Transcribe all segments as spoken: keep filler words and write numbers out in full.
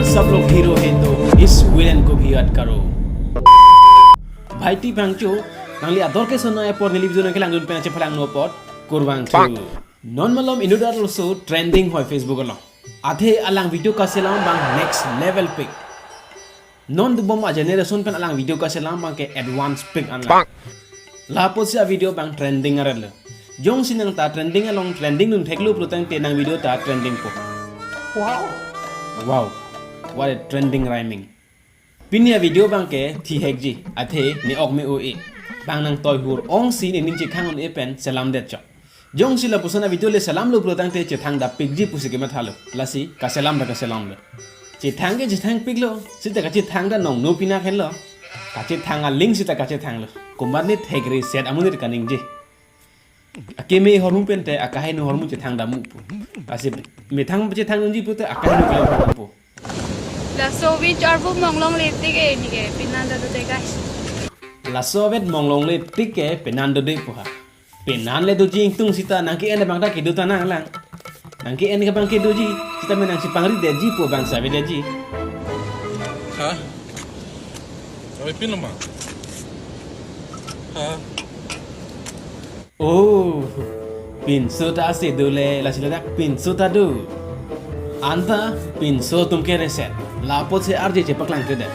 सब लोग हीरो है तो इस विलेन को भी याद करो। Bhai T Phangcho, nangli ador ke sonai apor neli video nangkelangdun pen chephalang no apot, kurvangthu. Non malom inut arloso trending hoi Facebook along. Athe alang video kaselam abang next level pik. Non dobom a generation pen alang video kaselam abang ke advance pik an la. Lapusi a video abang trending arlo. Jongsi nang ta trending along trending dun theklo pulotangte nang video ta trending po. Wow. Wow. What a trending rhyming. Pini a video abang ke thihekji, athe ne ok me-o-e. Bang nangtoi hur-ongsi nening chekhang un-e pen selamdet chok. Jongsi lapuson a video le selamlo pulotangte chethang dap pikji pusi kemathalo. Lasi kaselam ta kaselamlo. Chethang ke chethang piklo, sita kachethang ta nong no pinak henlo. Kachethang aling sita kachethanglo. Komat ne thekre set amonit kaningje. Akeme ahormu pente akaheno ahormu chethang dampo. Lasi methang chethangdunji pute akaheno klem dampo. Laso win char bu monglong le tik e neke penan ta dode guys. Laso wet monglong le tik e penan dode pu ha. Penan le doji ingtung sita nangke-en abang ta kedo ta nanglang. Nangke-en ke abang kedoji, sita me nangchepangri detji pu abang save detji. Ha? Oi, pin lo ma? Ha? Oh, pinso ta ase dole, lasi ladak pinso ta do. Anta pinso atum ke reset. Lapotsi arje chepaklang ke de.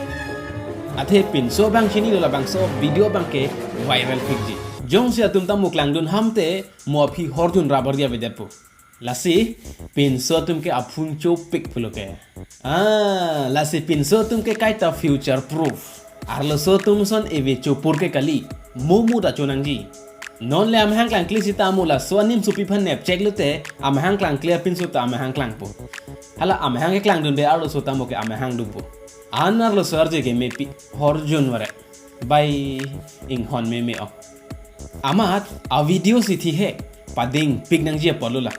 Athe pinso abang chinilo, labangso video abang ke viral pikji. Jongsi atum ta muklangdun ham te mo aphi horjun rabar dia vedet po. Lasi pinso atum ke aphung chopik pulo ke. Ah, lasi pinso atum ke kaita future proof. Arloso atum son eve chopur ke kali. Mo mo ta chonangji. Non le amahang klangkle sita mo laso anim supi phan nepchek lote amahang klangkle apinso ta amahang klangpo. Hala amahang keklangdunde arloso ta mo ke amahang dunpo. An arloso arje ke mepi horjun vare. Bai inghon meme ok. Amat a video si thihek pading pik nangji apotlo la.